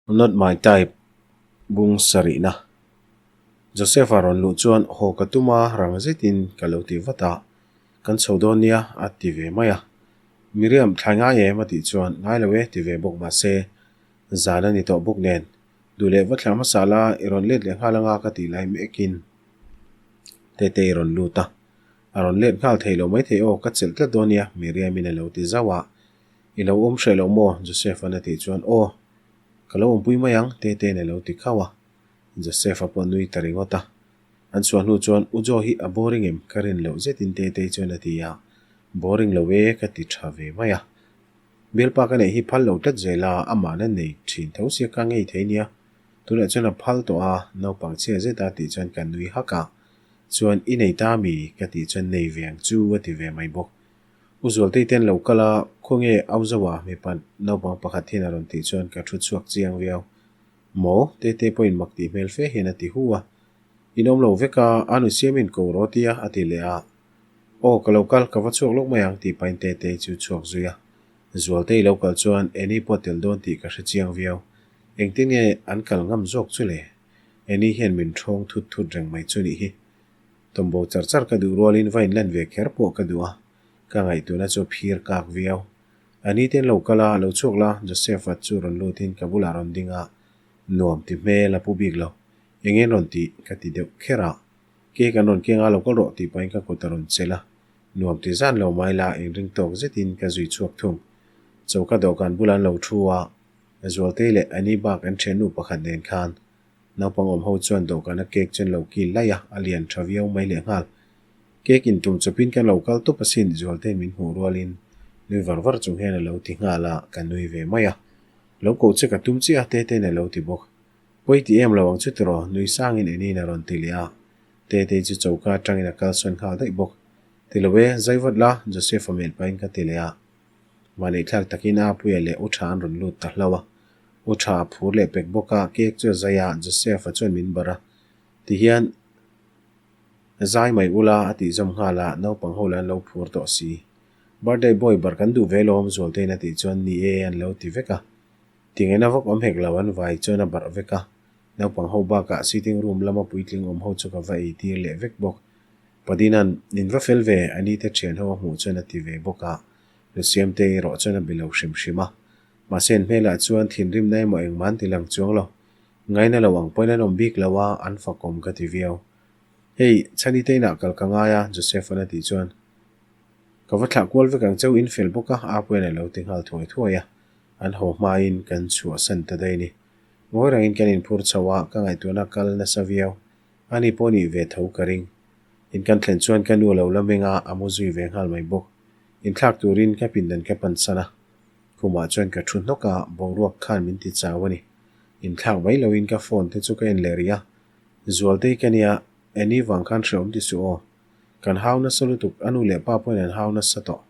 Not my type bung sarihna. Joseph-a rawn luh chuan haw ka tum a, rang zetin ka lo ti vat a, Kan chho dawn nia a ti ve mai a. Miriam, thlai ngai em? a tih chuan, Ngai lo e ti ve bawk mahse, zan a ni tawh bawk nen, duh leh va thla hmasa la, i rawn let leh nghal anga ka tih lai mekin Tete i rawn lut a. A rawn let nghal thei lo maithei aw, ka chelh tlat dawn nia Miriam-in a lo ti zauh a. I lo awm hreh loh maw? Joseph-a'n a tih chuan, Aw, ka lo awmpui mai ang, Tete'n a lo ti khauh a. Joseph-a pawh nui ta ringawt a. An chhuah hnu chuan, U Jo hi a boring em? Ka rin loh zetin Tetei chuan a ti a. Boring lo e, ka ti tha ve mai a. Bialpa ka neih hi phal lo tlat zel a, amahna nei thin tho sia ka ngei thei nia. Tunah chuan a phal tawh a, naupang chhia zeta tih chuan ka nui hak a. Chuan, I nei ta mi? Ka tih chuan, Nei ve ang chu, a ti ve mai bawk. U Zualtei ten lo kal a, khawnge au zo a mipa naupang pakhat hian a rawn tih chuan ka thu chhuak chiang viau. Maw? Tete pawhin mak tih hmel fe hian a ti hu a. In awm lo vek a, a nu siamin ko rawh tia a ti leh a. Aw ka lo kal, ka va chhuak lawk mai ang tih pahin Tetei chu chhuak zui a. Zualtei lo kal chuan Annie pawh tel dawn tih ka hre chiang viau. Engtin nge an kal ngam zawk chu le? Annie hian min ṭhawng thut thut reng mai chu nih hi. Tawmbo char char ka duh rualin va inlan ve kher pawh ka duh a, ka ngaihtuahna chu phir kak viau. A ni ten lo kal a, lo chhuak la, Joseph-a chu rawn lutin ka bulah rawn ding a, nuam ti hmel a pu bik lo. Eng en rawn tih? ka ti deuh kher a. Cake an rawn keng a, lo kal rawh tih pahin ka kut a rawn chelh a. Nuam ti zan lo mai la, inring tawk zetin ka zui chhuak thung. Choka dawhkan bulah an lo thu a, Zualtei leh Annie bak an thiannu pakhat nen khan Naupang awm ho chuan dawhkana cake chu an lo kil laih a, a lian tha viau mai leh nghal. Cake in tum chawpin kan lo kal tawp asin, Zualtein min hmuh rualin nui var var chung hian a lo ti nghal a, ka nui ve mai a. Lo koh che ka tum chiah a, Tetein a lo ti bawk. Pawi ti em lo ang chu tiraw, nui sangin Eniin a rawn ti leh a. Tetei chu choka atangin a kalsawn nghal daih bawk. Ti lo e, zai vat la, Joseph-a melh pahin ka ti leh a. Vaneihthlak takin Apuia leh U Tha an rawn lut ta hlauh a. U Tha a phur leh pek bawk a, cake chu a zai a, Joseph-a chuan min barh a. Tihian zai mai ula a tih zawm nghal a, naupang ho lah an lo phur tawh si. Birthday boy barh kan duh ve lawm Zualtein a tih chuan ni e an lo ti vek a. Tingaihna vak awm hek lo an vai chuan a barh vek a. Naupang ho bakah sitting room lama puitling awm ho chu ka va ei tir leh vek bawk. Padinan, In va fel ve, a ni te thian ho a hmuh chuan a ti ve bawk a, Lusiamte erawh chuan a be lo hrim hrim a. Mahse an hmelah chuan thinrimna emaw engmah an ti lang chuang lo. Ngaina lo ang pawhin an awm bik lo a, an fakawm ka ti viau. Hei, Chhani te inah kal ka ngai a, Joseph-a'n a tih chuan, Ka va thlah kual vek ang cheu, in fel bawk a, Apuia'n a lo ti nghal thuai thuai a. An haw hmain kan chhuahsan ta daih a ni. Ngawi rangin kan inphur chho a, ka ngaihtuahna kal nasa viau. Ani pawh nih ve tho ka ring. In kan thlen chuan ka nu a lo la meng a, a mu zui ve nghal mai bawk. Inthlak turin ka pindan ka pan san a. Khumah chuan ka thu hnawk a, boruak khan min ti chau a ni. Inthlak mai loin ka phone te chu ka en leh rih a. Zualtei ka nia, Annie vang khan hrehawm ti suh aw. Kan hau nasa lutuk, a nu leh pa pawhin an hau nasa tawh.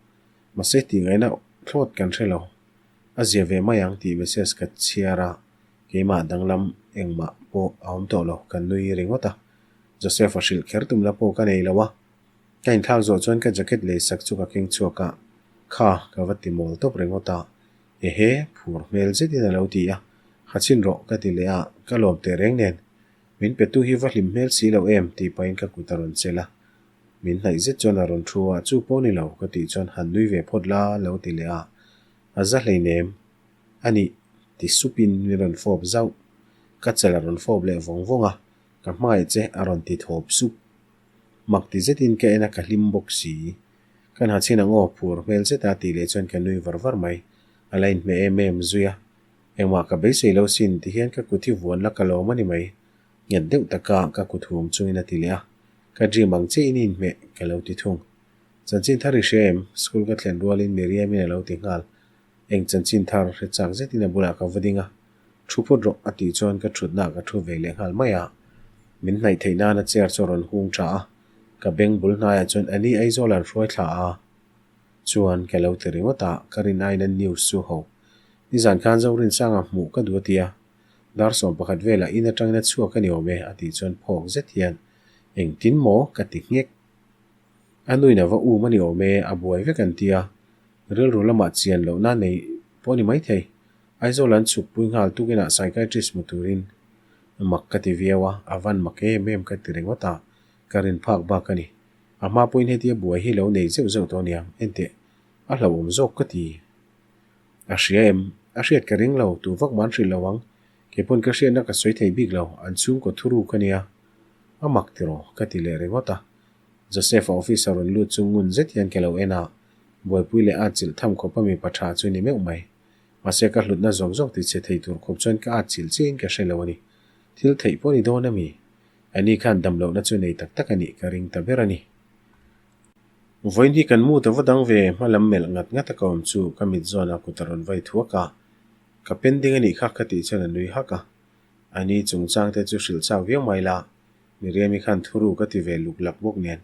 Mahse tih ngaihna thlawt kan hre lo. A zia ve mai ang tih message ka chhiar a. Keimah danglam engmah pawh a awm tawh lo, ka nui ringawt a. Joseph-a hrilh kher tumna pawh ka nei lo a. Ka inthlak zawh chuan ka jacket lei sak chu ka keng chhuak a, Kha, ka va ti mawl tawp ringawt a. Ehe, phur hmel zetin a lo ti a. Ha chhin rawh, ka ti leh a, ka lawm teh reng nen. Min petu hi va hlim hmel si lo em, tih pahin ka kut a rawn chelh a. Min hnaih zet chuan a rawn thu a, Chu pawh ni lo, ka tih chuan han nui ve phawt la, a lo ti leh a. A za hleinem. A nih, ti supin min rawn fawp zauh. Ka chal a rawn fawp leh vawng vawng a, ka hmangaih che a rawn ti thawp sup. Mak ti zetin ka en a ka hlim bawk si. Kan ha chhin ang aw, phur hmel zeta tih leh chuan ka nui var var mai. A la inhmeh em em zui a. Engmah ka beisei lo sin ti hian ka kut hi vuan la ka lawm a ni mai. Nghet deuh taka ka kut hum chungin a ti leh a. Ka dream ang chiah in i inhmeh ka lo ti thung. Chanchin thar i hria em? School ka thlen rualin Miriam-in a lo ti nghal. Eng chanchin thar hre chak zetin a bulah ka va ding a, Thu phawt rawh a tih chuan ka thutnaah ka thu ve leh nghal mai a. Min hnaih theih nana chair chu a rawn hung tha a, ka beng bul hnaiah chuan Annie Aizawl an hruai thla a chuan ka lo ti ringawt a, ka rin aiin an news chu ho. Nizan khan Zorinsanga hmuh ka duh a ti a, dar 11 velah in atangin a chhuak a ni awm e a tih chuan phawk zet hian Engtin maw? ka ti nghek. A nuin a va um a ni awm e, a buai vek an ti a, Rilru lamah chian lohna nei pawh a ni maithei. Aizawl an chhuk pui nghal tukinah psychiatrist hmu turin mak ka ti viau a, a van mak em em ka ti ringawt a, ka rin phak bak a ni. A hma pawhin hetia buai hi lo nei zeuh zeuh tawh aniang, enteh a hlauhawm zawk ka ti. A hria em? A hriat ka ring lo, tu vak man hrilh lo ang. Kei pawn ka hriatna ka sawi thei bik lo, an chhungkaw thuru ka nia. A mak tiraw? ka ti leh ringawt a. Joseph-a office a rawn lut chu ngun zet hian ka lo en a, buaipui leh at chilh tham khawp a mipa tha chu ni meuh mai. Mahse ka hlutna zawk zawk ti che thei tur khawp chuan ka at chilh chiahin ka hre lo a ni. Thil theih pawh ni dawn a mi? Ani khan damlohna chu nei tak tak a nih ka ring ta ber a ni. Vawiin hi kan mu ta va dang ve, hma lam melh ngat ngat a ka awm chu ka mit zawn a kut a rawn vai thuak a, ka pending a nih kha ka tih chuan a nui hak a. Ani chungchang te chu hrilh chak viau mai la, Miriam-i khan thuru ka ti ve luk lak bawk nen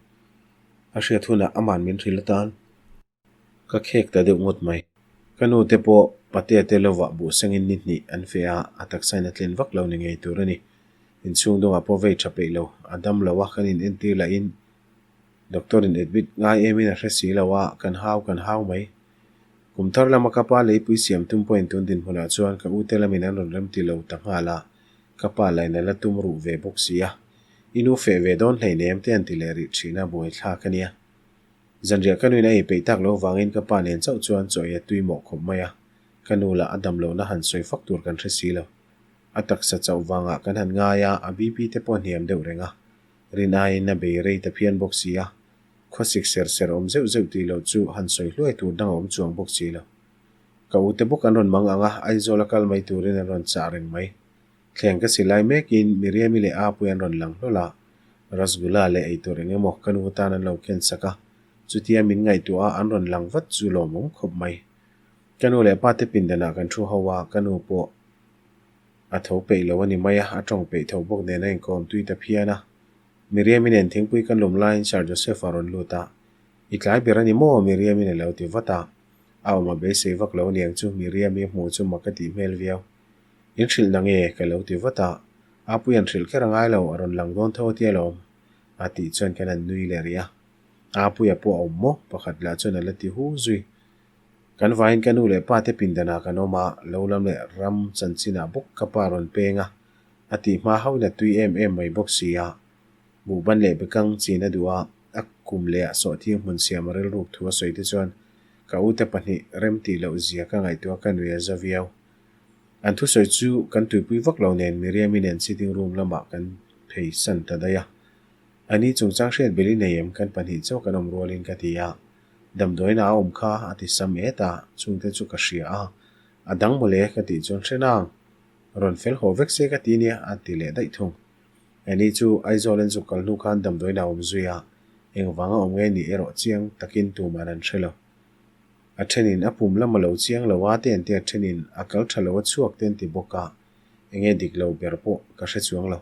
a hriat hunah aman min hrilh atan ka khek ta deuh ngawt mai. Ka nu te pawh patea te lovah buh sengin ni hnih an feh a, a taksain a tlen vak lo ni ngei tur a ni. Inchhung dawngah pawh vei tha peih lo, a dam lo a kan inentir lahin doctor in admit ngai emin a hre si lo a, kan hau kan hau mai. Kum thar lama ka pa leipui siam tum pawhin tun dinhmunah chuan ka ute lamin an rawn remti lo ta nghal a, Ka pa lain a la tum ruh ve bawk si a, i nu feh ve dawn hleinem te an ti leh rih thin a, buaithlak a nia. Zanriah ka nuin a ei peih tak lo vangin ka pa nen chauh chuan chaw ei a tui mawh khawp mai a, ka nu lah a dam lohna han sawi fak tur kan hre si lo. A taksa chauh vangah kan han ngai a, a BP te pawh a hniam deuh reng a, rin aiin a bei rei ta phian bawk si a, khawsik ser ser awm zeuh zeuh tih loh chu han sawi hluai tur dang a awm chuang bawk si lo. Ka ute bawk an rawn mang ang a, Aizawl a kal mai turin an rawn chah reng mai. Thleng ka si lai mekin Miriam-i leh Apuii an rawn lang hlawl a, Rasgula leh eitur eng emaw ka nu tan an lo ken sak a, chutia min ngaihtuah a an rawn lang vat chu lawmawm khawp mai. Ka nu leh pa te pindanah kan thu ho a, ka nu pawh a tho peih lo a ni mai a, a tawng peih tho bawk nen a inkawm tui ta phian a. Miriam-i nen thingpui kan lum laiin Sir Joseph-a rawn lut a, I tlai ber a ni maw? Miriam-in a lo ti vat a. A awm a beisei vak lo aniang chu Miriam-i a hmuh chu mak a tih hmel viau. In hrilh na nge? ka lo ti vat a. Apui an hrilh kher a ngai lo, a rawn lang dawn tho a tia lawm. A tih chuan kan han nui leh rih a. Apuia pawh a awm maw? Pakhat lah chuan a la ti hu zui. Kan vaiin ka nu leh pa te pindanah kan awm a, lo lam leh ram chanchinah bawk ka pa rawn peng a, a tih hma hauhin a tui em em mai bawk si a. Buhban leh bekang chin a duh a, a kum leh ah sawhthing hmun siam a rilruk thu a sawi te chuan ka ute pahnih rem tih loh zia ka ngaihtuah ka nui a za viau. An thusawi chu kan tuipui vak lo nen Miriam-i nen sitting room lamah kan phei san ta daih a. A ni chungchang hriat bel i nei em kan pahnih chauh kan awm rualin ka ti a. Damdawiin a awm kha a ti sam et a, chungte chu ka hria a. A dang mawle ka tih chuan hre nang. Rawn fel haw vek se ka ti nia a ti leh daih thung. Annie chu Aizawl an zuk kal hnu khan damdawiin a awm zui a, engvanga awm nge nih erawh chiang takin tuman an hre lo. A thenin a pum lam a lo chiang lo a te an ti a, thenin a kal tha lo a chhuak te an ti bawk a, enge dik lo ber pawh ka hre chuang lo.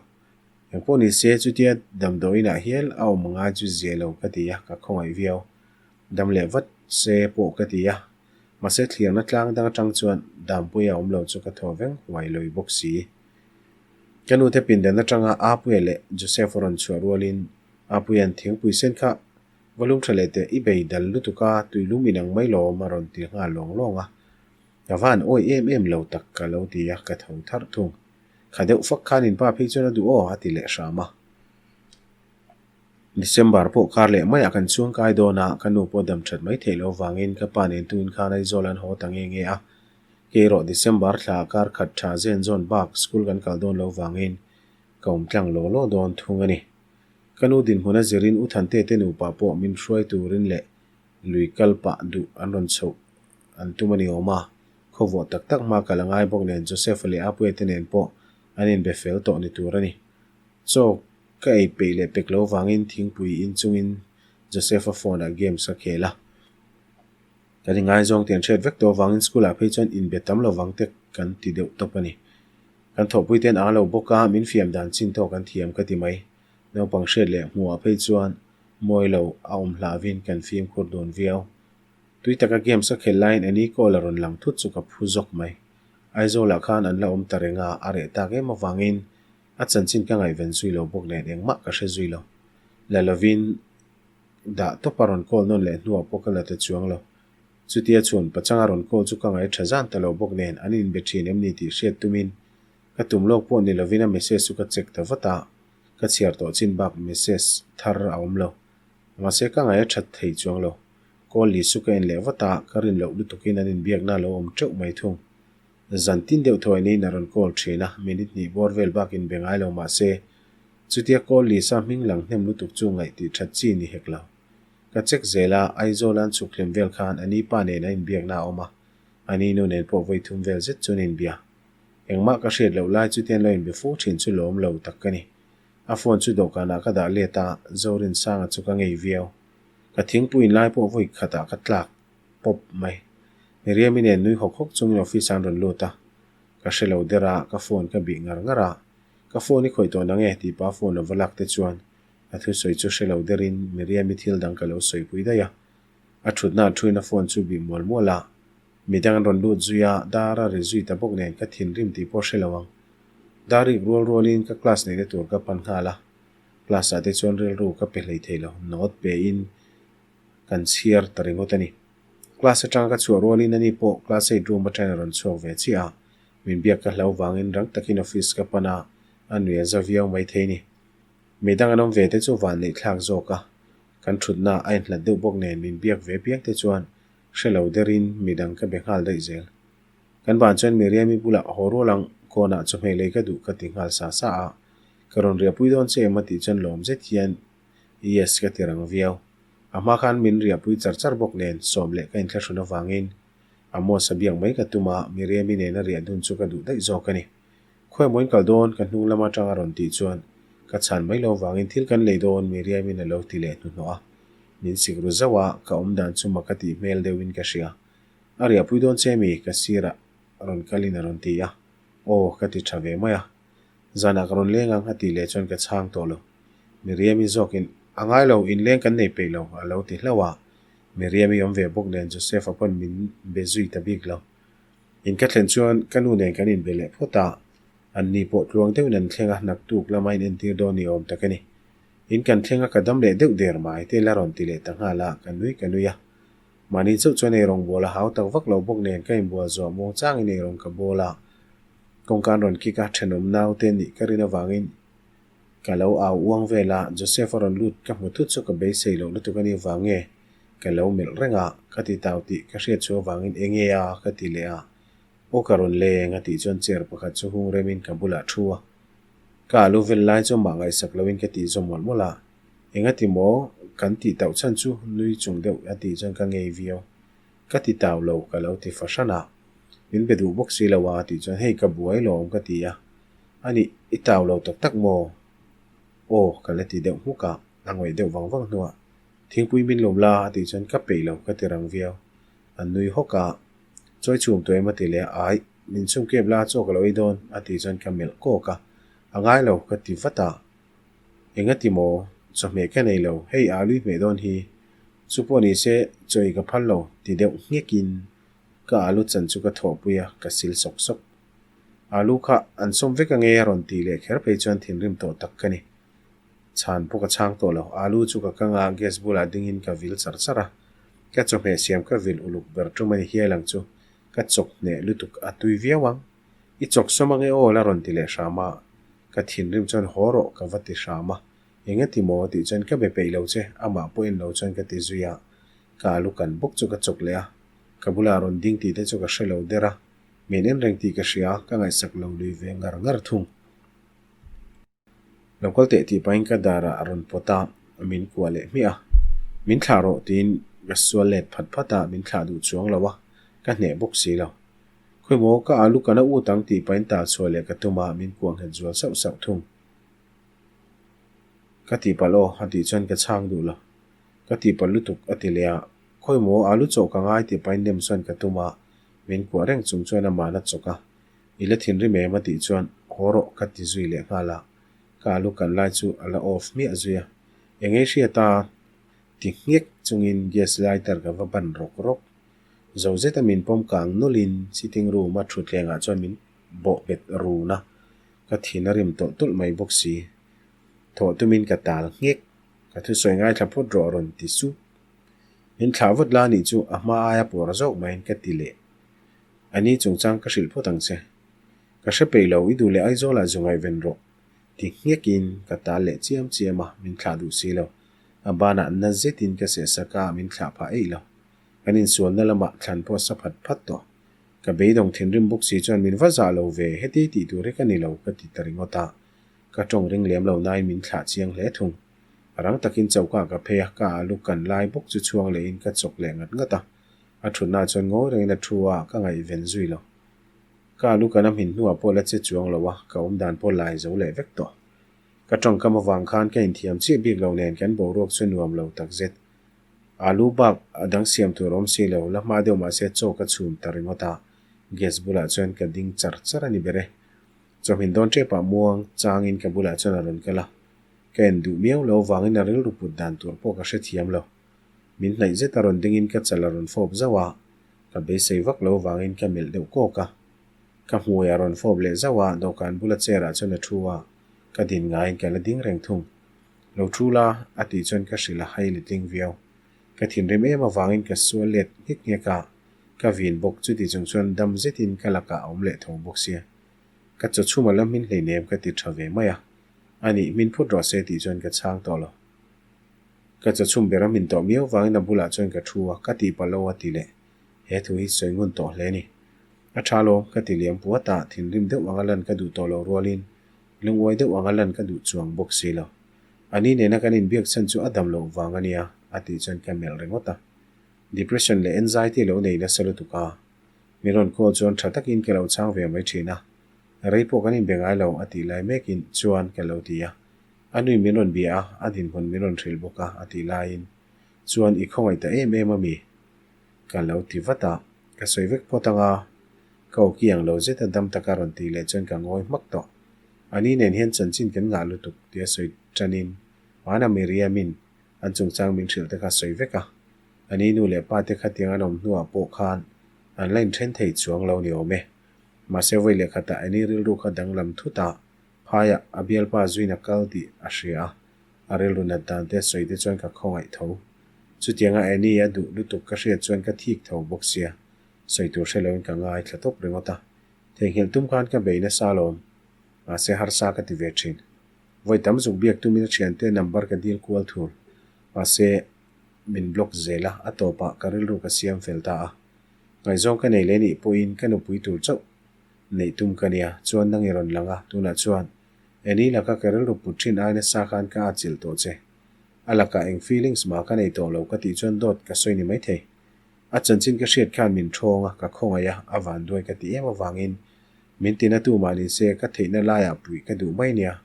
Engpawh ni se chutia damdawiinah hial a awm ngai chu zia lo ka ti a, ka khawngaih viau. Dam leh vat se pawh ka ti a, mahse thliarna tlang dang atang chuan Dampuia awm lo chu ka thaw veng huai lawih bawk si. Ka nute pindan atanga Apuia leh Joseph a rawn chhuah rualin Apuia'n thingpui sen kha va lum tha leh teh i bei dal lutuk a, tuilum inang mai lawm a rawn ti nghal lawng lawng a. Ka van awi em em lo tak ka lo ti a, ka tho tharh thung. Kha deuh fak khan in pa phei chuan a duh aw a ti leh hram a. December pawh kar leh maiah kan chhung kai dawn a, ka nu pawh dam that mai theih loh vangin ka pa nen tuin khan Aizawl an haw ta nge nge a. Kei erawh December thla kar khat tha zen zawn bak school kan kal dawn loh vangin ka awm tlang law law dawn thung a ni. Ka nu dinhmun a zirin U Thante te nupa pawh min hruai turin leh lui kal pah duh an rawn chhoh an tum a ni awm a, khawvuah tak tak hma kal a ngai bawk nen Joseph-a leh Apuia te nen pawh an inbe fel tawh ni tur a ni. Chaw ka ei peih leh pek lo vangin thingpui in chungin Joseph-a phone-ah games ka khel a. Kan ingaizawng tih an hriat vek tawh avangin school-ah phei chuan inbe tam lo vang te kan ti deuh tawp a ni. Kan thawhpui te an ang lo bawk a, min fiam dan chin tawk an thiam ka ti mai. Naupang hriat leh hmuhah phei chuan mawi lo a awm hlauhin kan fimkhur dun viau. Tui taka games ka khelh laiin Annie call a rawn lang thut chu ka phu zawk mai. Aizawlah khan an la awm ta reng a, a reh tak em avangin a chanchin ka ngaihven zui lo bawk nen engmah ka hre zui lo. La lovin dah tawp a rawn call nawn leh hnuah pawh ka la ta chuang lo. Chutia chhun pachanga rawn call chu ka ngaih tha zan ta lo bawk nen an inbe thin em ni tih hriat tumin ka tum lawk pawh ni lovin a message chu ka check ta vat a, ka chhiar tawh chin bak message thar a awm lo. Mahse ka ngaih a that thei chuang lo. Call list chu ka en leh vat a, ka rin loh lutukin an inbiakna a lo awm teuh mai thung. Zan tin deuh thaw inin a rawn call thin a, minute hnih bawr vel bak inbe ngai lo mahse chutia call list a hming lang hnem lutuk chu ngaih tih that chi ni hek lo. Ka check zel a, Aizawl an chhuk hlim vel khan a ni pa nen a inbiakna a awm a, a ni nu nen pawh vawi thum vel zet chu an inbia. Engmah ka hriat loh lai chutian lo inbe fo thin chu lawm lo tak ka ni. A phone chu dawhkanah ka dah let a, Zorinsanga chu ka ngei viau. Ka thingpui inlai pawh vawi khatah ka tlak pawp mai. Miriam-i nen nui hawk hawk chungin office ah an rawn lut a, ka hre lo der a, ka phone ka bih ngar ngar a, Ka phone i khawih tawh nang e tih pa phone a va lak te chuan A thusawi chu hre lo derin Miriam-i thil dang ka lo sawipui daih a. A thutna a thuin a phone chu bih mual mual a. Midang an rawn lut zui a, dar a ri zui ta bawk nen ka thinrim tih pawh hre lo ang. Dar rik rual rualin ka class neihna tur ka pan nghal a. Class ah te chuan rilru ka pe hlei thei lo, note pe in kan chhiar ta ringawt a ni. Class atanga ka chhuah rualin ani pawh class eight room atangin a rawn chhuak ve chiah a. Min biak ka hlau vangin rang takin office ka pan a, a nui a za viau maithei ni. Mi dang an awm ve te chu van neih thlak zawk a, kan thutna a inhlat deuh bawk nen min biak ve piang te chuan hre lo derin mi dang ka be nghal daih zel. Kan ban chuan Miriam-i bulah haw rual ang, kawnah chawhmeh lei ka duh ka ti nghal sa sa a, ka rawn riahpui dawn che em a tih chuan lawm zet hian yes ka ti rang viau. A hma khan min riahpui char char bawk nen sawm leh ka inthlahrun avangin Amos a biak mai ka tum a, Miriam-i nena riah dun chu ka duh daih zawk a ni. Khawi maw in kal dawn? Ka hnung lam atang a rawn tih chuan ka chhan mai lo vangin thil kan lei dawn Miriam-in a lo ti leh hnuhnawh a. Min sik ru zauh a, ka awm dan chu mak a tih hmel deuhin ka hria. A riahpui dawn che mi? Ka sirah rawn kalin a rawn ti a. Aw, ka ti tha ve mai a. Zanah ka rawn leng ang a tih leh chuan ka chhang tawh lo. Miriam-i zawkin, A ngai lo, inleng kan nei peih lo a lo ti hlauh a. Miriam-i awm ve bawk nen Joseph-a pawn min be zui ta bik lo. In ka thlen chuan ka nu nen kan inbe leh phawt a, an ni pawh tluang deuhin an thleng a, naktuk lama in entir dawn ni awm tak a ni. In kan thleng a ka dam leh deuh der mai te la rawn ti leh ta nghal a, ka nui ka nui a. Mahni chauh chuan eirawng bual a hau tak vak lo bawk nen ka inbual zawh muang changin eirawng ka bawl a, kawngka an rawn kik a, thenawm naute nih ka rin avangin ka lo au uang vel a, Joseph a rawn lut ka hmu thut chu ka beisei loh lutuk a nih vang nge Ka lo melh reng a, ka ti tau tih ka hriat chu avangin enge a ka ti leh a, aw ka rawn leng a tih chuan chair pakhat chu hung remin ka bulah thu a. Ka alu vel lai chu mah ngaihsak loin ka tih zawm mawlh mawlh a, enga ti maw kan tih tauh chhan chu nui chung deuh a tih chuan ka ngei viau. Ka ti tau lo ka lo ti fahran a, min be duh bawk si lo a tih chuan hei ka buai lawm ka ti a, anih i tau lo tak tak maw? Aw ka la ti deuh hmuk a, a ngawih deuh vang vang hnuah Thingpui min lawm la a tih chuan ka peih lo ka ti rang viau. An nui hawk a, Chawi chhum tawh em a ti leh a, Aih, min chhum kep la chaw ka lo ei dawn a tih chuan ka melh kawk a, A ngai lo ka ti vat a, Enga ti maw? Chawhmeh ka nei lo, hei alu i hmeh dawn hi. Chu pawh ni se chaw ei ka phal lo ti deuh nghekin ka alu chan chu ka thawhpui a, ka sil sawk sawk. Alu kha an sawm vek ange a rawn tih leh kher phei chuan thinrim tawh tak ka ni. Chhan pawh ka chhang tawh lo. Alu chu ka kang a, gas bulah dingin ka vil char char a. Ka chawhmeh siam ka vil uluk ber tum a ni hial ang chu. Ka chawk hneh lutuk a tui viau ang. I chawk sawm ange aw la rawn ti leh hram a. Ka thinrim chuan haw rawh ka va ti hram a. Engati maw tih chuan ka be peih lo che, amah pawh en lo chuan ka ti zui a. Ka alu kan bawk chu ka chawk leh a. Ka bulah rawn ding tih te chu ka hre lo der a. Min en reng tih ka hria, ka ngaihsak lo lui ve ngar ngar thung. Lo kal teh tih pahin ka darah a rawn pawt a, min kuah leh hmiah a. Min thlah rawh tiin ka sual let phat phat a, min thlah duh chuang lo a, ka hneh bawk si lo. Khawi maw ka alu kana ut ang tih pahin tal chhuah leh ka tum a, min kuah nghet zual sauh sauh thung. Ka tihpalh aw a tih chuan ka chhang duh lo. Ka tihpalh lutuk a ti leh a, khawi maw alu chawh ka ngai tih pahin nem sawn ka tum a, min kuah reng chung chuan amahna chawk a. I la thinrim em a tih chuan haw rawh ka ti zui leh nghal a, ka alu kan lai chu a la off hmiah zui a. Eng ei hriat a ti nghek chungin gas lighter ka va ban rawk rawk. Zo zeta min pawm kang nawlhin sitting room a thutthleng ah chuan min bawh bet run a, ka thin a rim tawlh tawlh mai bawk si. Thawh tumin ka tal nghek, ka thusawi ngaithla phawt rawh a rawn ti sup. Min thlah vat la nih chu a hma aia pawr zawk maiin ka ti leh. A ni chungchang ka hrilh phawt ang che. Ka hre peih lo, i duh leh Aizawlah zu ngaihven rawh. Ti nghekin ka tal leh chiam chiam a, min thlah duh si lo. A banah na zetin ka sehsak a, min thlah phah eih lo. Kan insualna lamah thlan pawh sa phat phat tawh. Ka beidawng thinrim bawk si chuan min va zah lo ve, heti tih tur hi ka ni lo ka ti ta ringawt a. Ka tawng ring lem lo nain min thlah chiang hle thung. Rang takin choka ka phei a, ka alu kan lai bawk chu chhuang lehin ka chawk leh ngat ngat a. A thutna chuan ngawi rengin a thu a, ka ngaihven zui lo. Ka alu kan a hmin hnuah pawh la che chuang lo a, ka awmdan pawh lai zo leh vek tawh. Ka tawngkam avang khan ka inthiam chiah bik lo nen kan boruak chu nuam lo takzet. Alu bak a dang siam tur awm si lo, la hma deuh mahse chaw ka chhum ta ringawt a, gas bulah chuan ka ding char char a ni ber e. Chawhmin dawn tepah muang changin ka bulah chuan a rawn kal a, ka en duh miau lo vangin a rilru put dan tur pawh ka hrethiam lo. Min hnaih zet a rawn dingin ka chal a rawn fawp zauh a, ka beisei vak lo vangin ka melh deuh kawk a. Ka hmui a rawn fawp leh zauh a, dawhkan bula chair ah chuan a thu a, ka din ngaiin ka la ding reng thung. Lo thu la, a tih chuan ka hrilh a hai letling viau. Ka thinrim em avangin ka sual let nghek nghek a, ka vin bawk chuti chung chuan dam zetin ka lakah a awm leh tho bawk sia. Ka chaw chhum a la hmin hleinem ka ti tha ve mai a, a nih hmin phut rawh se tih chuan ka chhang tawh lo. Ka chaw chhum ber a hmin tawh miau vangin a bulah chuan ka thu a, ka tih pah lo a ti leh. He thu hi sawi ngun tawh hle ni. A tha lawm, ka ti liam puat a, thinrim deuh anga lan ka duh tawh lo rualin Lunguai deuh anga lan ka duh chuang bawk si lo. A ni nena kan inbiak chhan chu a dam loh vang a nia, a tih chuan ka melh ringawt a. Depression leh anxiety lo nei nasa lutuk a. Min rawn call chuan tha takin ka lo chhang ve mai thin a. Rei pawh kan inbe ngai lo, a tih lai mekin chuan ka lo ti a. A nui min rawn bia a, a dinhmun min rawn hrilh bawk a, a tih laiin chuan i khawngaih ta em em a mi? Ka lo ti vat a. Ka sawi vek phawt ang a. Ka awki ang lo zet a dam taka rawn tih leh chuan ka ngawi hmak tawh. A ni nen hian chanchin kan ngah lutuk tia sawi tanin hmana Miriam-in an chungchang min hrilh te kha sawi vek a. A ni nu leh pa te khatiang an awm hnuah pawh khan an la inthen thei chuang lo ni awm e. Mahse vawi leh khatah Annie rilru kha danglam thut a, phaiah a bialpa zuina kal tih a hria a, a rilru nat dan te sawi te chuan ka khawngaih tho. Chutianga Annie a duh lutuk ka hriat chuan ka thik tho bawk sia. Sawi tur hre loin ka ngaithla tawp ringawt a, theihnghilh tum khan ka bei nasa alawm. Mahse harsa ka ti ve thin. Vawi tam zuk biak tumin a thiante number ka dil kual thur. Mahse min block zel a, a tawpah ka rilru ka siam fel ta a. Ngaihzawng ka nei leh nih pawhin ka nupui tur chauh neih tum ka nia, chuan nang i rawn lang a, tunah chuan Annie laka ka rilru put thin ai nasa khan ka atchilh tawh che. A lakah eng feelings mah ka nei tawh lo ka tih chuan dawt ka sawi ni maithei. A chanchin ka hriat khan min ṭhawng a, ka khawngaih a, a vanduai ka ti em avangin min tina tu mah ni se ka theihna laiah puih ka duh mai nia.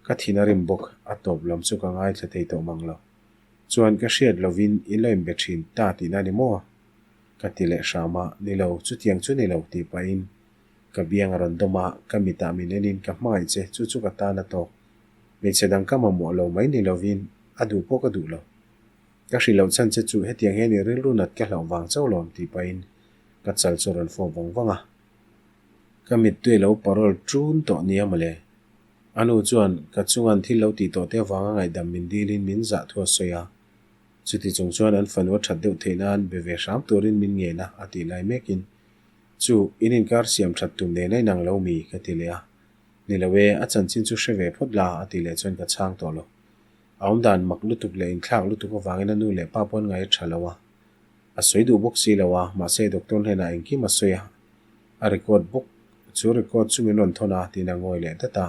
Ka thin a rim bawk, a tawp lam chu ka ngaithla thei tawh mang lo. Chuan ka hriat lovin in lo inbe ṭhin ta tihna ni maw? Ka ti leh hram a, ni lo, chutiang chu ni lo tih pahin ka biang a rawn dawm a, ka mitah min enin ka hmangaih che, chu chu ka tan a tawk. Hmeichhe dang ka mamawh lo mai ni lovin a duh pawh ka duh lo. Ka hrilh loh chhan che chu hetiang hian i rilru nat ka hlauh vang chauh lawm tih pahin ka chal chu a rawn fawp vang vang a. Ka mittui lo parol ṭun tawh nia mawle. A nu chuan ka chungan thil lo tih tawh te avanga ngaihdam min dilin min zah thu a sawi a. Chuti chung chuan an fanu a ṭhat deuh theih nan be ve hram turin min ngen a, a tih lai mekin, Chu, in inkar siam ṭhat tum nen a inang lo mi? ka ti leh a. Ni lo e, a chanchin chu hre ve phawt la, a tih leh chuan ka chhang tawh lo. A awmdan mak lutuk leh inthlak lutuk avangin a nu leh pa pawn ngai a tha lo a. A sawi duh bawk si lo a, mahse doctor hnenah engkim a sawi a. A record bawk, chu record chu min rawn thawn a, tiin a ngawi leh dat a.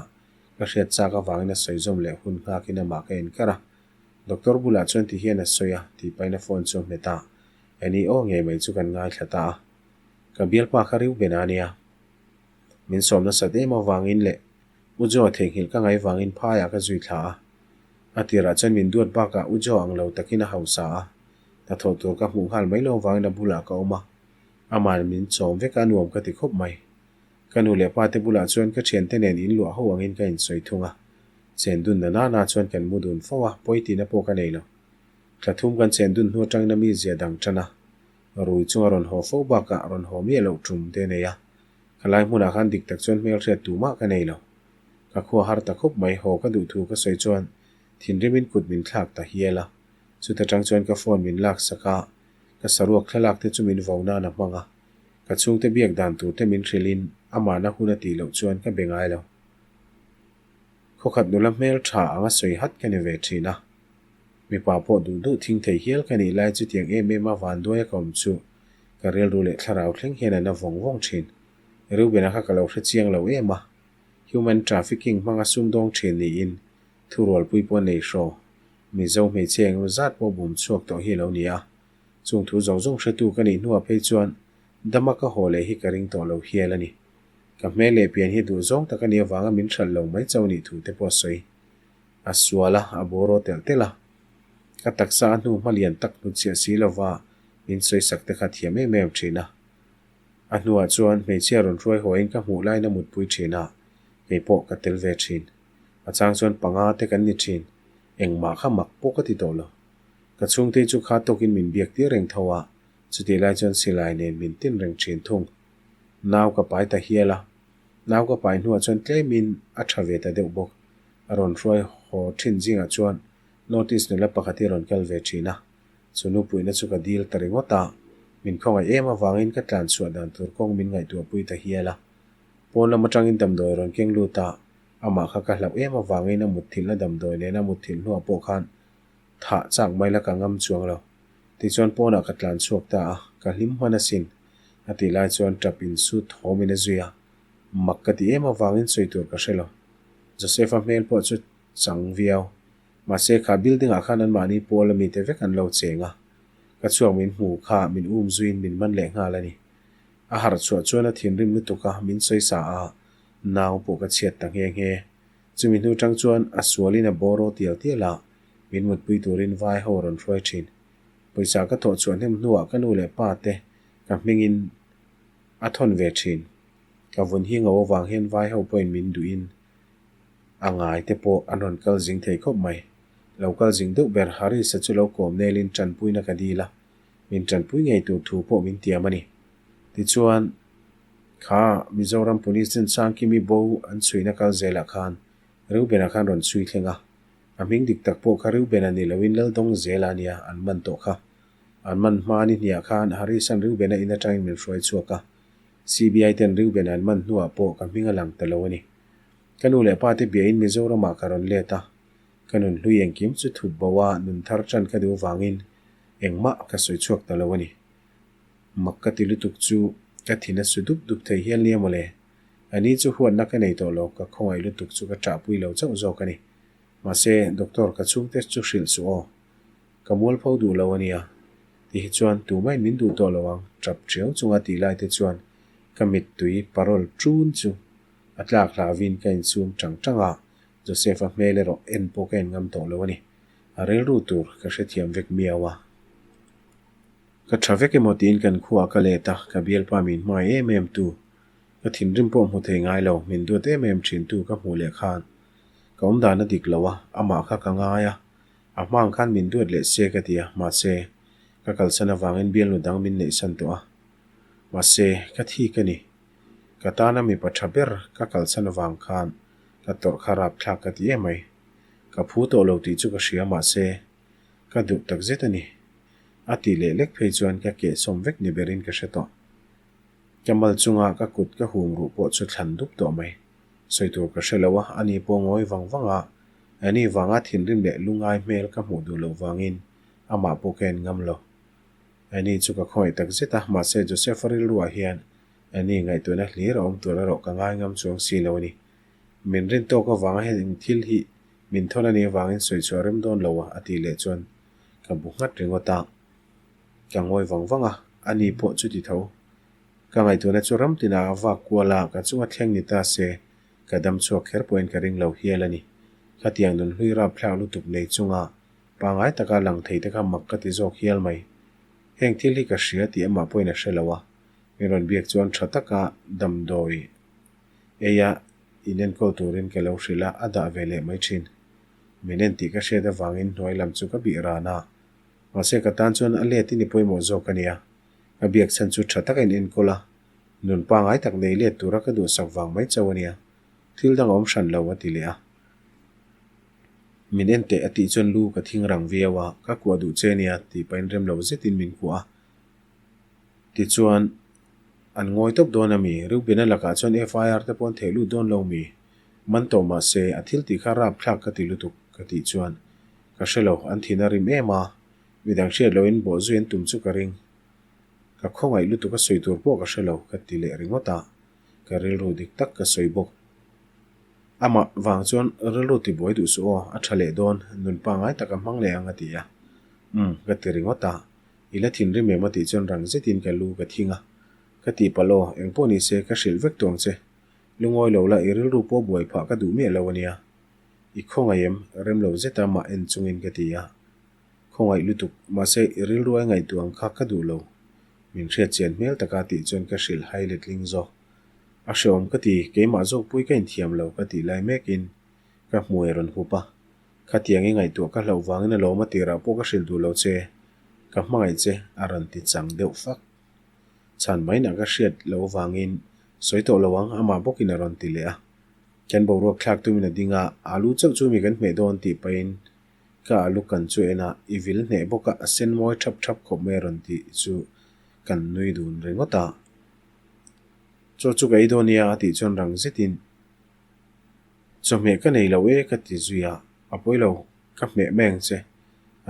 Ka hriat chak avangin a sawi zawm leh hun nghakin amah ka inkar a. Doctor bulah chuan ti hian a sawi a, tih pahin a phone chu a hmet a. Eni aw ngei mai chu kan ngaithla ta a. Ka bialpa kha Reuben a nia. Min sawm nasat em avangin leh U Joe theihnghilh ka ngaih vangin phaiah ka zui thla a. A tirah chuan min duat bakah U Joe ang lo takin a hausa a. Hnathawh tur ka hmuh nghal mai lo vangin a bulah ka awm a. Ama'n min chawm vek a nuam ka ti khawp mai. Ka nu leh pa te bulah chuan ka thiante nen in luah ho angin ka insawi thung a. Chen dun na nana chuan kan mu dun fo a, pawi tihna pawh ka nei lo. Thla thum kan chen dun hnu atangin a mizia dang tan a. Rui chunga rawn haw fo bakah rawn haw miah loh tum te a nei a. Ka lai hmunah khan dik tak chuan hmelhriat tumah ka nei lo. Ka khua har ta khawp mai, haw ka duh thu ka sawi chuan thinrimin kut min thlak ta hial a. Chuta tang chuan ka phone min lak sak a. Ka saruak thlalak te chu min vo nan a hmang a, ka chhungte biak dan tur te min hrilhin amahna hun a tih loh chuan ka be ngai lo. Khawkhat nula hmel tha anga sawi hat ka ni ve thin a, mipa pawh duh duh thing thei hial ka nih lai chutiang em em a vanduai a ka awm chu ka rilru leh thlarau thleng hian a na vawng vawng thin. Reuben-a kha ka lo hre chiang lo em a, human trafficking hmanga sumdawng thin niin thurualpui pawh a nei hraw. Mizo hmeichhia engemaw zat pawh bum chhuak tawh hi a lo ni a, chung thu zawng zawng hretu ka nih hnuah phei chuan dama ka haw leh hi ka ring tawh lo hial a ni. Ka hmel leh pian hi duh zawng tak a nih avanga min hralh lo mai chauh nih thu te pawh a sawi. A sual a, a bawraw telh telh a. Ka taksa a hnu hma lian tak hnutchhiah si lova min sawisak te kha thiam em em thin a. A hnuah chuan hmeichhia rawn hruai hawiin ka hmuh lain a mutpui thin a, kei pawh ka tel ve thin. A chang chuan panga te kan ni thin, engmah kha mak pawh ka ti tawh lo. Ka chhungte chu kha tawkin min biak tir reng tho a, chutih lai chuan silai nen min tin reng thin thung. Nau ka pai ta hial a, nau ka pai hnuah chuan tlemin a tha ve ta deuh bawk. A rawn hruai haw thin zingah chuan North East nula pakhat hi a rawn kal ve thin a, chu nupuina chu ka dil ta ringawt a, min khawngaih em avangin ka tlan chhuah dan tur kawng min ngaihtuahpui ta hial a. Pawn lam atangin damdawi a rawn keng lut a, amah kha ka hlauh em avangin a mutthilhna damdawi nena mutthilh hnuah pawh khan thah chak mai la ka ngam chuang lo. Tichuan pawnah ka tlan chhuak ta a, ka hlim hman asin. A tih lai chuan tap insut thawmin a zui a, mak ka ti em avangin sawi tur ka hre lo. Joseph-a hmel pawh chu chang viau. Mahse kha building ah khan anmahni pawl ami te vek an lo cheng a, ka chhuak min hmu kha min um zuiin min man leh nghal a ni. A harh chhuah chuan a thinrim lutuk a, min sawi sa a, nau pawh ka chhiat ta nghe nghe. Chumi hnu tang chuan a sualin a bawraw tial tial a, min mutpui turin vai ho a rawn hruai thin. Pawisa ka thawh chhuah hnem hnuah ka nu leh pa te ka hmingin a thawn ve thin. Ka vun hi ngo avang hian vai ho pawhin min duhin a ngai te pawh an rawn kal zing thei khawp mai. Lo kal zing deuh ber Harris-a chu lo kawm nelin tanpuina ka dil a, min tanpui ngei tur thu pawh min tiam a ni. Tichuan, kha Mizoram Police ten Sangkimi bo an chhuina kal zelah khan Reuben-a khan rawn chhui thleng a. A hming dik tak pawh kha Reuben-a ni loin Laldawng zela a nia, an man tawh kha. An man hma ni hniah khan Harris-a'n Reuben-a in atangin min hruai chhuak a. CBI ten Reuben-a an man hnuah pawh ka hming a lang ta lo a ni. Ka nu leh pa te biain Mizoramah ka rawn let a, ka nun hlui engkim chu thup bo a nun thar tan ka duh vangin engmah ka sawi chhuak ta lo a ni. Mak ka ti lutuk chu ka thin a su dup dup thei hial nia mawle. A ni chu huatna ka nei tawh lo, ka khawngaih lutuk chu ka ṭahpui lo chauh zawk a ni. Mahse, doctor ka chhungte chu hrilh suh aw. Ka mualpho duh lo a nia. Ti hi chuan tumah min duh tawh lo ang, ṭap ṭiau chunga tih lai te chuan ka mittui parawl ṭun chu a tlak hlauhin ka insum ṭang ṭang a, Joseph-a hmel erawh en pawh ka en ngam tawh lo a ni. A rilru tur ka hrethiam vek miau a. Ka ṭha vek emaw tiin kan khuaah ka let a, ka bialpa min hmangaih em em tu, ka thinrim pawh hmu thei ngai lo, min duat em em ṭhin tu ka hmuh leh khan ka awm dan a dik lo a, amah kha ka ngai a, a hmaang khan min duat leh se ka ti a, mahse, ka kalsan avangin bialnu dang min neihsan tawh a, mahse, ka thik a ni. Ka tana mipa tha ber ka kalsan avang khan ka tawrh kha rapthlak ka ti em mai. Ka phu tawh lo tih chu ka hria mahse ka duh tak zet a ni. A tih leh lek phei chuan ka kehsawm vek ni berin ka hre tawh. Ka mal chunga ka kut ka hum ruh pawh chu thlan dup tawh mai. Sawi tur ka hre lo a, ani pawh ngawi vang vang a, ani vanga thinrim leh lungai hmel ka hmuh duh loh vangin amah pawh ka en ngam lo. Ani chu ka khawngaih tak zet a, mahse Joseph-a rilruah hian Ani ngaihtuahna hlir a awm tur erawh ka ngai ngam chuang si lo a ni. Min rin tawk avanga heng thil hi min thawn a nih avangin sawi chhuah rem dawn lo a, a tih leh chuan ka bu nghat ringawt a. Ka ngawi vang vang a, ani pawh chuti tho. Ka ngaihtuahna chu ram tinah a vak kual a, ka chunga thleng ni ta se ka dam chhuak kher pawhin ka ring lo hial a ni. Khatiang nun hlui rapthlak lutuk nei chunga pangngai taka lang thei te kha mak ka ti zawk hial mai. Heng thil hi ka hria tih amah pawhin a hre lo a. Min rawn biak chuan tha taka damdawi eia inenkawl turin ka lo hrilh a, a dah ve leh mai thin. Min en tih ka hriat avangin hnuai lam chu ka bih ran a, mahse ka tan chuan a let in i pawimawh zawk a nia. Ka biak chhan chu tha taka inenkawl a, nun pangngai tak nei let tura ka duhsak vang mai chauh a nia. Thil dang a awm hran lo a ti leh a. Min en teh a tih chuan lu ka thing rang viau a, ka kuah duh che nia tih pahin rem lo zetin min kuah a. Tichuan, an ngawi tawp dawn a mi? Reuben-a lakah chuan FIR te pawh an theh lut dawn lo mi? Man tawh mah se, a thil tih kha rapthlak ka ti lutuk, ka tih chuan, Ka hre lo, an thin a rim em a, midang hriat loin bawhzui an tum chu ka ring. Ka khawngaih lutuk a sawi tur pawh ka hre lo, ka ti leh ringawt a, ka rilru dik tak ka sawi bawk. Amah vang chuan rilru tibuai duh suh aw, a tha leh dawn, nun pangngai tak a hmang leh ang a ti a. Umm, ka ti ringawt a, i la thinrim em a tih chuan rang zetin ka lu ka thing a. Ka tih palh aw, engpawh ni se ka hrilh vek tawng che. Lungawi lo la i rilru pawh buai phah ka duh miah lo a nia. I khawngaih em? Rem lo zeta mah en chungin ka ti a. Khawngaih lutuk, mahse i rilru ai ngaihtuah ang kha ka duh lo. Min hriat chian hmel taka tih chuan ka hrilh hai letling zawk. A hreawm ka ti, keimah zawk pui ka inthiam lo ka tih lai mekin ka hmuai rawn hup a. Khatiang i ngaihtuah ka hlauh vangin a lawm a tirah pawh ka hrilh duh lo che, ka hmangaih che a rawn ti chang deuh fak. Chhan mainah ka hriat loh vangin sawi tawh lo ang amah bawkin a rawn ti leh a. Kan boruak thlak tumin a ding a, alu chauh chu mi kan hmeh dawn tih pahin Ka alu kan chu en a, i vil hneh bawk a, a sen mawi thap thap khawp mai a rawn tih chu kan nui dun ringawt a. Chaw chu ka ei dawn nia a tih chuan rang zetin chawhmeh ka nei lo e ka ti zui a, a pawi lo, ka hmeh mai ang che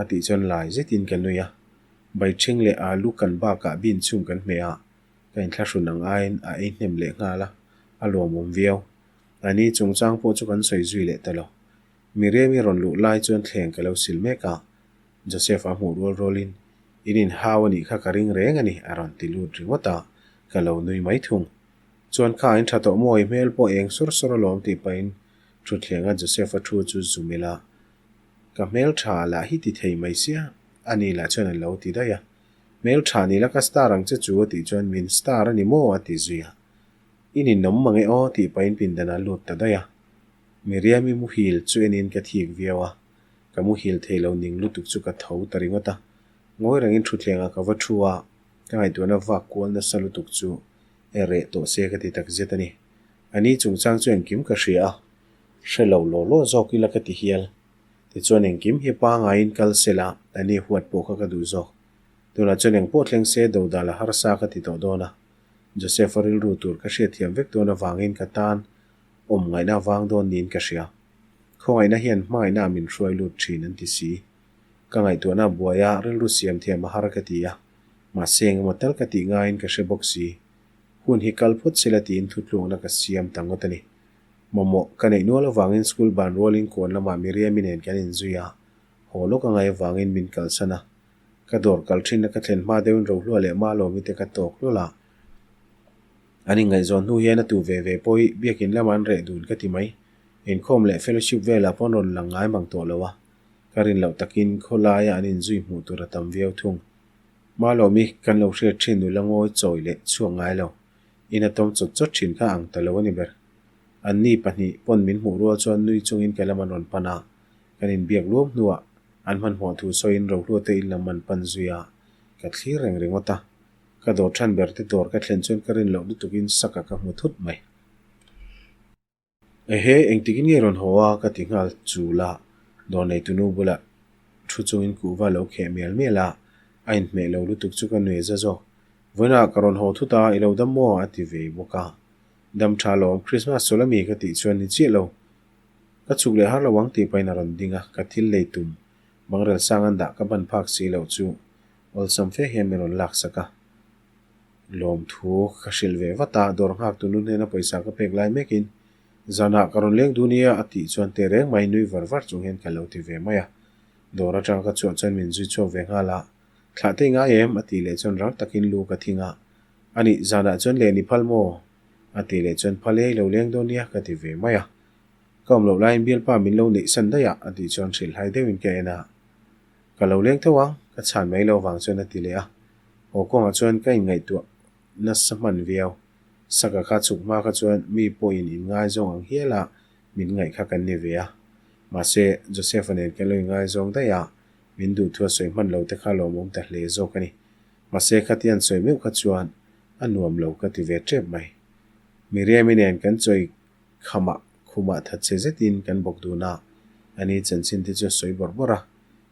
a tih chuan lai zetin ka nui a. Baiṭhing leh alu kan bakah bean chhum kan hmeh a, ka inthlahrun ang aiin a ei hnem leh nghal a, a lawmawm viau. A ni chungchang pawh chu kan sawi zui leh ta lo. Miriam-i rawn luh lai chuan thleng ka lo sil mek a, Joseph-a hmuh rual rualin, In inhau a nih kha ka ring reng a ni, a rawn ti lut ringawt a, ka lo nui mai thung. Chuan kha in tha tawh maw, i hmel pawh eng sawr sawr alawm tih pahin thutthleng a Joseph-a thu chu zum ila, Ka hmel tha lah hi ti thei mai sia, a ni lah chuan a lo ti daih a. Hmel tha ni la ka star ang che chu a tih chuan min star a ni maw a ti zui a. I ninawm mang e aw tih pahin pindan a lut ta daih a. Miriam-i muhil chu enin ka thik viau a, ka muhil thei lo ning lutuk chu ka tho ta ringawt a. Ngawi rengin thutthlengah ka va thu a, ka ngaihtuahna vak kual nasa lutuk chu e reh tawh se ka ti tak zet a ni. A ni chungchang chu engkim ka hria a, hre lo law law zawk ila ka ti hial. Tichuan engkim hi pangaiin kal sela a ni huat pawh kha ka duh zawk. Tunah chuan engpawh thleng se dodal a harsa ka ti tawh dawn a, Joseph-a rilru tur ka hriatthiam vek dawn avangin ka tan Awm ngaihna vang dawn niin ka hria. Khawngaihna hian hmangaihna ah min hruai lut thin an ti si. Ka ngaihtuahna a buai a, rilru siam thiam a har ka ti a. Mahse engemaw tal ka tih ngaiin ka hre bawk si. Hun hi kal phawt sela tiin thutluangna ka siam ta ngawt a ni. Mamawh ka neih nual avangin school ban rualin kawn lamah Miriam-i nen kan inzui a, haw lawk a ngaih avangin min kalsan a. Ka dawr kal thinna ka thlen hma deuhin Rohlua leh Malawmi te ka tawk hlawl a. An inngaihzawn hnu hian a tu ve ve pawh hi biakin lamah an reh dun ka ti mai. Inkhawm leh fellowship velah pawh an rawn lang ngai mang tawh lo a. Ka rin loh takin khawlaia an inzui hmuh tur a tam viau thung. Malawmi kan lo hriat thin nula ngawi chawi leh chhuak ngai lo. In a tawm chawt chawt thin kha ang ta lo a ni ber. Anni pahnih pawn min hmuh rual chuan nui chungin ka lam an rawn pan a. Kan inbiak luam hnuah an hmanhmawh thu sawiin Rohlua te in lam an pan zui a, ka thlir reng ringawt a. Ka dawr than ber te dawr ka thlen chuan ka rin loh lutukin saka ka hmu thut mai. Ehe, engtikin nge rawn haw a? ka ti nghal chul a, dawr neitunu bulah thu chungin kuhva lo kheh mial mial a, a inhmeh lo lutuk chu ka nui za zawk. Vawiinah ka rawn haw thut a, i lo dam maw? a ti ve bawk a. Dam tha lawm, Christmas chawlh ami ka tih chuan ni chiah lo. Ka chhuk leh har lo ang tih pahin a rawn ding a, ka thil lei tum bangrel sang an dah ka ban phak si loh chu Awlsam fe hian min rawn laksak a, lawmthu ka hrilh ve vat a, dawr nghak tu nu hnena pawisa ka pek lai mekin zanah ka rawn leng dun nia a tih chuan teh reng mai nui var var chung hian ka lo ti ve mai a, dawr atanga ka chhuah chuan min zui chhuak ve nghal a, thlah te i ngai em? a tih leh chuan rang takin lu ka thing a, anih zanah chuan len i phal maw? a tih leh chuan phal e i lo leng dawn nia ka ti ve mai a, ka awm loh laiin bialpa min lo neih san daih a a tih chuan hrilhhai deuhin ka en a. Ka lo leng tho ang, ka chhan mai lo vang chuan a ti leh a. Haw kawngah chuan ka inngaihtuah nasa hman viau. Saka kha chhuk hma kha chuan mi pawhin inngaizawng ang hial a min ngaih kha kan ni ve a. Mahse, Joseph-a nen kan lo inngaizawng daih a, min duhthu a sawi hman lo te kha lawmawm ta hle zawk a ni. Mahse, khati an sawi meuh kha chuan a nuam lo ka ti ve tep mai. Miriam-i nen kan chawi Khamah khumah thatchhe zetin kan bawk dun a, ani chanchin te chu a sawi bawrh bawrh a,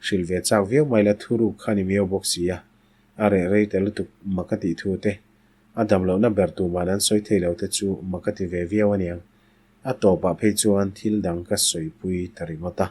hrilh ve chak viau mai la thuruk kha ni miau bawk si a. A reh rei ta lutuk mak a tih thu te, a dam lohna ber tuman an sawi thei lo te chu mak a ti ve viau aniang. A tawpah phei chuan thil dang ka sawipui ta ringawt a.